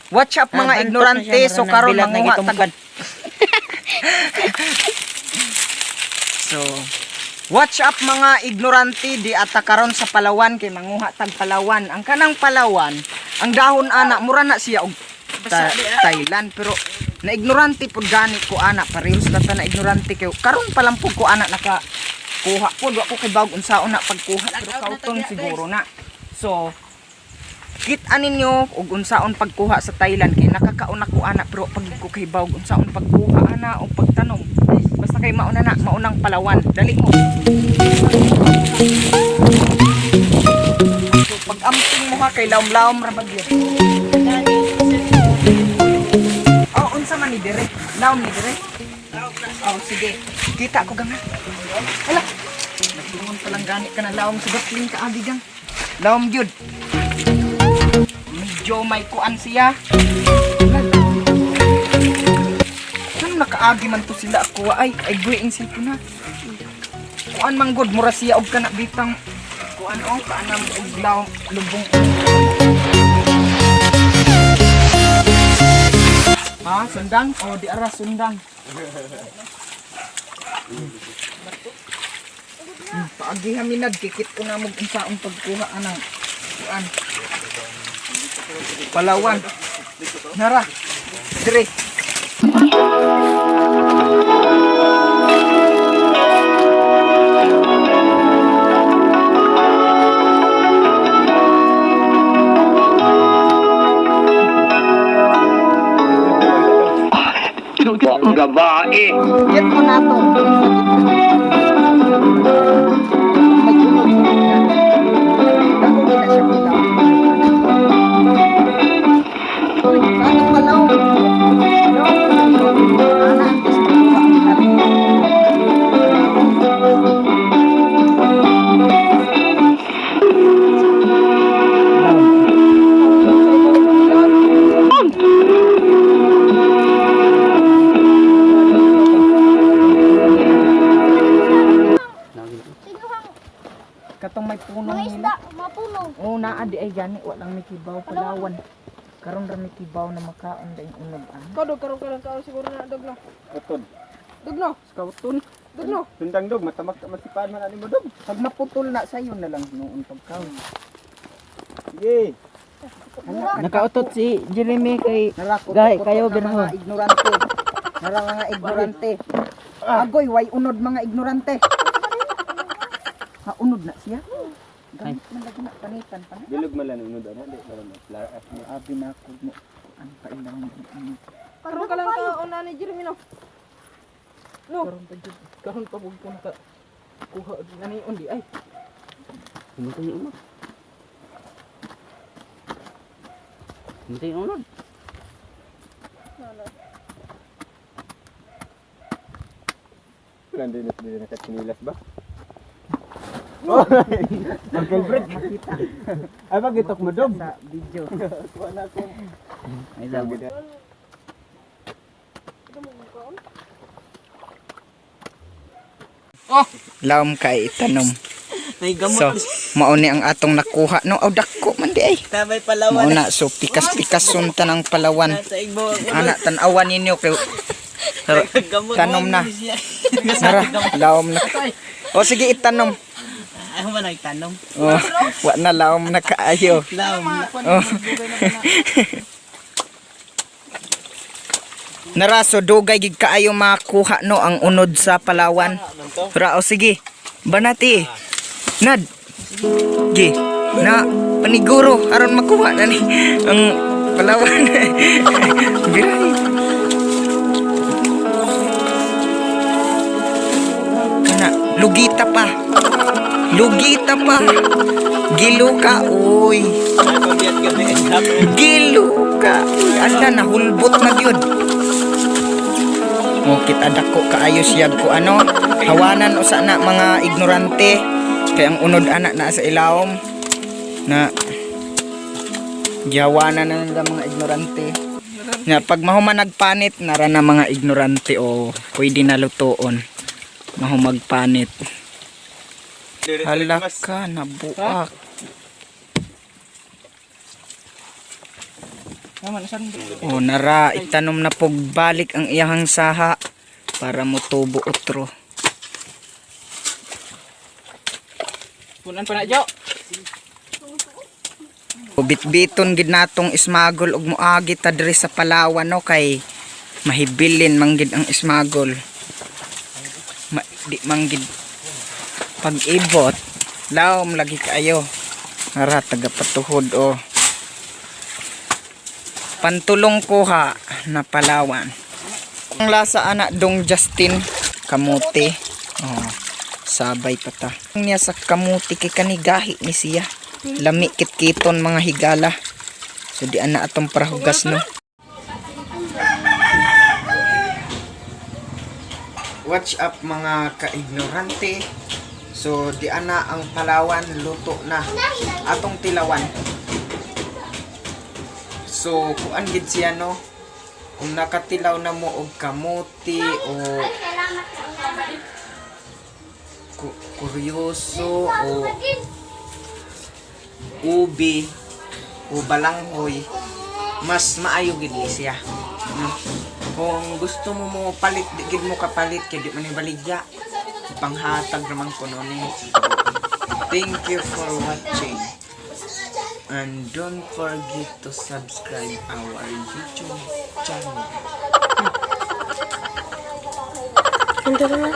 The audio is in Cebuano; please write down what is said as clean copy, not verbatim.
Watch up mga Ah, bantot na ignorante, siya, so mura karon nagbilat na manguha gitungkad. tag. So, watch up mga ignorante, di ata karon sa Palawan kay manguha tag Palawan. Ang kanang Palawan, ang dahon ana mura na siya og Thailand, pero na ignorante pud gani ko ana, parehas na ta na ignorante kay karon pa lang pud ko ana naka kuha pud, wa ko kay bawg unsaon na pagkuha, pero kauton siguro na. So, kita ninyo og unsaon pagkuha sa Thailand kay nakakaon ako ana, pero pag ko kay bawg unsaon pagkuha ana o pagtanom. Basta kay mauna na, maunang Palawan. Dali mo. So, pag amping mo ha kay laom-laom ra ba gyud. Oh, unsa man ni dire? Laom ni dire? Oh, sige. Kita ko gang ha. Hala. Nagtungon pa lang gani ka na laom sa batling ka abi gang. Laom gyud. Medyo may kuan siya. Ano nakaagi man to sila ako ay ay buing cellphone na. Kuan man gud mura siya og kana bitang kuan og kaanam og laom lubong. Ha, sundang? O di ara sundang. Paagi haminad kikit ko na mo unsaon pagkuha anang kuan. Palawan. Nara. Dire. Babae. Get mo na to. May unod. Dako na siya bitaw. Uy, saan ang palaw? No. Ana, antes makuha ang kanin. Katong may punong Mga nila. isda, mga puno. Oo, naa di ay gani walang may kibaw Palawan. Karon ra may kibaw na makaon dayong unog ah. Kau dog karon karon karon siguro na dog no. Utod. Dog no. Skauton. Dog no. Sundang dog, matamak ka masipaan man ani mo dog. Pag maputol na sayo na lang noon pagkaon. Sige. Nakautot si Jeremy kay Narakot Gay, kayo na ganaho. mga ignorante. Nara mga ignorante. Agoy, way unod mga ignorante. Ha, unod na siya. Gamit man lagi na panitan pa na. Bilog man lang unod ana, di man lang. Abi na ako mo. Ang pailang ano. Karon ka lang kaon na ni Jeremy no. No. Karon pa jud. Karon pa bug ko naka kuha nani undi ay. Pumunta yung unod. Pumunta yung unod. Wala din din nakatsinilas ba? Uncle Brett. Makita Ay bagitok mo dog. sa video. Ay, daw. Laom kay itanom. May gamot. So, mauni ang atong nakuha no. Aw dako man di ay. Tabay Palawan. Mauna so pikas-pikas sunta ng Palawan. Sa igbo. Ana tan-awan ninyo kay Gamot. tanom na. Nara, laom na. O sige itanom. Ako man nagtanom. Oh, wa na laom na kaayo. Laom. Oh. Nara, so dugay gid kaayo makuha no ang unod sa Palawan. Ra, o sige. Banati. Nad. Gi. Na paniguro aron makuha na ni ang Palawan. Biray. Kana lugita pa. Lugita pa. Giluka uy. Giluka. Uy, ala nahulbot na gyud. Mo kita dako kaayo siya ko ano. Hawanan usa na mga ignorante kay ang unod ana naa sa ilawom na gihawanan na nila mga ignorante. Nga pag mahuman nagpanit nara na mga ignorante o pwede na lutoon. Mahumagpanit. Hala ka, nabuak. Oh, nara itanom na pagbalik ang iyahang saha para motubo otro. Punan pa na, Jo. Bitbiton gid natong ismagol ug moagi ta diri sa Palawan, no, kay mahibilin manggid ang ismagol. Ma, di manggid pag-ibot, lawom lagi kaayo. Ara taga patuhod oh. Pantulong kuha na Palawan. Ang lasa ana dong Justin, kamuti. Oh, sabay pa ta. Niya sa kamuti kay kanigahi ni siya. Lami kitkiton mga higala. So di ana atong parahugas, no. Watch up mga kaignorante. So di ana ang Palawan luto na atong tilawan. So kuan gid siya, no. Kung nakatilaw na mo og kamuti o kuryoso o ubi o balanghoy, mas maayo gid ni siya, no? Kung gusto mo mo palit, di gid mo kapalit kay di man ni baligya, panghatag naman kuno ni. Thank you for watching and don't forget to subscribe our YouTube channel. Ando na.